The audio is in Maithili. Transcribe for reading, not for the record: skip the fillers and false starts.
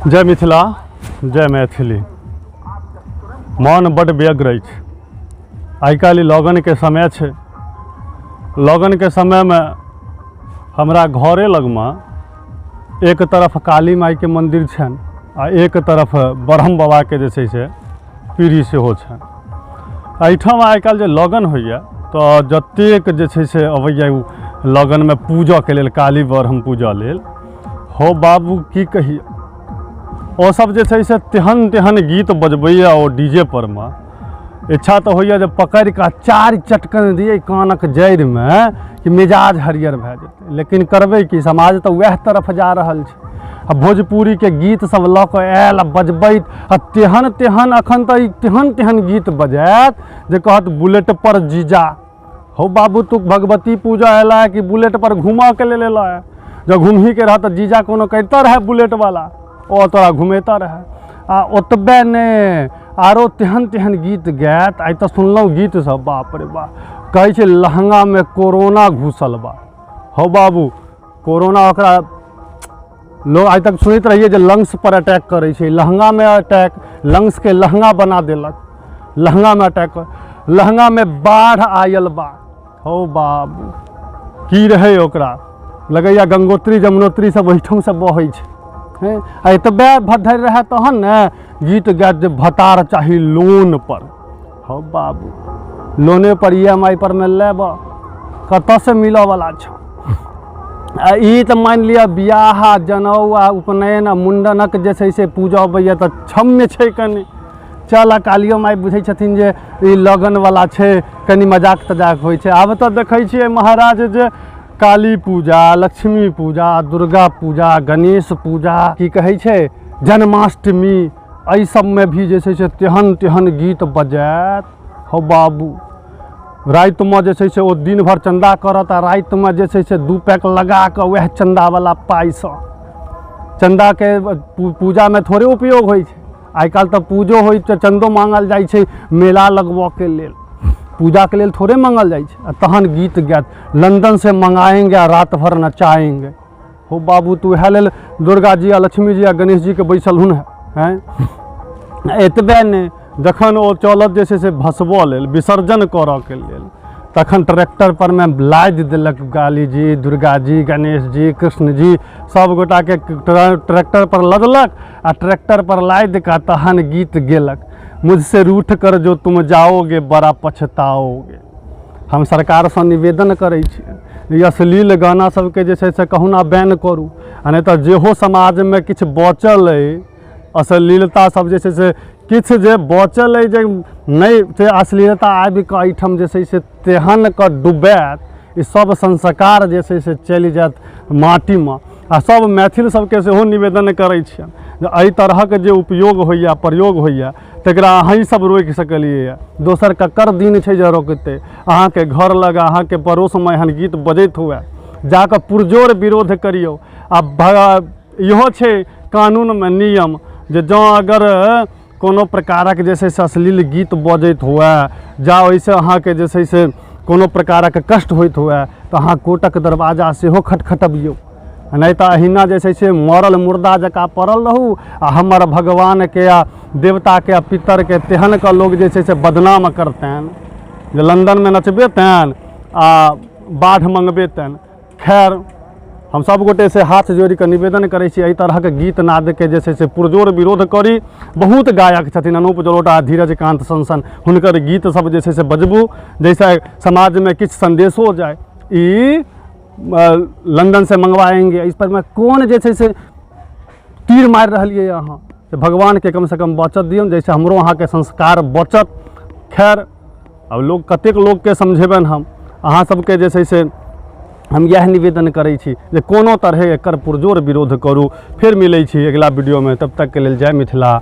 जय मिथिला जय मैथिली। मन बड्ड व्यग्र अछि। आइ काल्हि लगनके समय छै। लगनके समयमे हमरा घरे लगमे एक तरफ काली माइके मन्दिर छनि आ एक तरफ ब्रह्म बाबाके जे छै से पीढ़ी सेहो छनि। एहिठाम आइ काल्हि जे लगन होइए तऽ जतेक जे छै से अबैए ओ लगनमे पूजऽके लेल, काली ब्रह्म पूजऽ लेल, हो बाबू की कही, ओसब जे छै से तेहन तेहन गीत बजबैए ओ डी जे पर मे, इच्छा तऽ होइए जे पकड़िकऽ चारि चटकन दियै कानक जड़िमे कि मिजाज हरियर भए जेतै, लेकिन करबै की, समाज तऽ वएह तरफ जा रहल छै। आ भोजपुरीके गीत सब लऽ कऽ आयल आ बजबैत आ तेहन तेहन अखन तऽ ई तेहन तेहन गीत बजायत जे कहत बुलेट पर जीजा। हौ बाबू, तू भगवती पूजा अयला है कि बुलेट पर घूमऽके लेल अयला है? जब घुमहीके रहत तऽ जीजा कोनो करिते रहै बुलेटवला, ओ तोरा घुमेता रहै। आ ओतबे नहि, आरो तेहन तेहन गीत गायत। आइ तऽ सुनलहुँ गीत सब, बाप रे बाप, कहै छै लहँगामे कोरोना घुसल बा। हौ बाबू, कोरोना ओकरा लोग आइ तक सुनैत रहियै जे लंग्स पर अटैक करै छै, लहँगामे अटैक, लंग्सके लहँगा बना देलक, लहँगामे अटैक, लहँगामे बाढ़ि आयल बा। हौ बाबू, की रहै ओकरा, लगैए गंगोत्री जमुनोत्री सब ओहिठामसँ बहै छै। हँ, आ एतबे भद्धरि रहए तहन ने गीत गायत जे भतार चाही लोन पर। हौ बाबू, लोने पर ई एम आई पर मे लेबऽ, कतऽसँ मिलऽवला छौ? आ ई तऽ मानि लिअ बियाह आ जनउ आ उपनयन आ मुण्डनक जे छै से पूजा अबैए तऽ क्षम्य छै कनि चल, आ कालियो माइ बुझै छथिन जे ई लगनवला छै, कनि मजाक तजाक होइ छै। आब तऽ देखै छियै महाराज जे काली पूजा, लक्ष्मी पूजा, दुर्गा पूजा, गणेश पूजा, की कहै छै जन्माष्टमी, एहि सबमे भी जे छै से तेहन तेहन गीत बजायत। हौ बाबू, रातिमे जे छै से ओ दिन भरि चन्दा करत आ रातिमे जे छै से 2 पैक लगा कऽ वएह चन्दावला पाइसँ, चन्दाके पूजामे थोड़े उपयोग होइ छै। आइ काल्हि तऽ पूजो होइ तऽ चन्दो माँगल जाइ छै मेला लगबऽके लेल, पूजाके लेल थोड़े माँगल जाइ छै। आ तहन गीत गायत लंदन से मंगाएंगे आ रात भर नचाएंगे। हो बाबू, तू इएह लेल दुर्गा जी आ लक्ष्मी जी आ गणेश जीके बैसल हुन है? एतबे नहि, जखन ओ चलत जे छै से भसबऽ लेल, विसर्जन करऽके लेल, तखन ट्रैक्टर पर मे लादि देलक काली जी, दुर्गा जी, गणेश जी, कृष्ण जी, सब गोटाके ट्रैक्टर पर लदलक आ ट्रैक्टर पर लादि कऽ तहन गीत गेलक, मुझसे रूठ कर जो तुम जाओगे बड़ा पछताओगे। हम सरकारसँ निवेदन करै छी ई अश्लील गाना सबके जे छै से कहुना बैन करू, आ नहि तऽ जेहो समाजमे किछु बचल अइ अश्लीलता सब जे छै से किछु जे बचल अइ जे नहि से अश्लीलता आबिकऽ एहिठाम जे छै से तेहन कऽ डुबायत, ई सब संस्कार जे छै से चलि जायत माटीमे। आ सब मैथिल सबके सेहो निवेदन करै छियनि जे एहि तरहक जे उपयोग होइए, प्रयोग होइए, तकरा अहीँ सब रोकि सकलियै, दोसर ककर दिन छै जे रोकतै? अहाँके घर लग, अहाँके पड़ोसमे एहन गीत बजैत हुए, जाकऽ पुरजोर विरोध करियौ। आ इहो छै कानूनमे नियम जे जँ अगर कोनो प्रकारक जे छै से अश्लील गीत बजैत हुए, जा ओहिसँ अहाँके जे छै से कोनो प्रकारक कष्ट होइत हुए, तऽ अहाँ कोर्टक दरवाजा सेहो खटखटबियौ, नहि तऽ अहिना जे छै से मरल मुर्दा जकाँ पड़ल रहू। आ हमर भगवानके आ देवताके आ पितरके तेहन कऽ लोक जे छै से बदनाम करतनि जे लन्दनमे नचबेतनि आ बाढ़ि मङ्गबेतनि। खैर, हम सब गोटे से हाथ जोड़ि कऽ निवेदन करै छी, एहि तरहक गीत नादके जे छै से पुरजोर विरोध करी। बहुत गायक छथिन अनूप जलोटा, धीरज कान्त सन, हुनकर गीत सब जे छै से बजबू, जाहिसँ समाजमे किछु सन्देशो जाय। ई लंदन से मंगवाएंगे, इस पर में कोन जे छै से तीर मारि रहलियै अहाँ? से भगवानके कमसँ कम बचत दियौन, जाहिसँ हमरो अहाँके संस्कार बचत। खैर, आब लोक कतेक लोकके समझेबनि हम? अहाँ सबके जे छै से हम इएह निवेदन करै छी जे कोनो तरहे एकर पुरजोर विरोध करू। फेर मिलै छी अगिला वीडियोमे, तब तकके लेल जय मिथिला,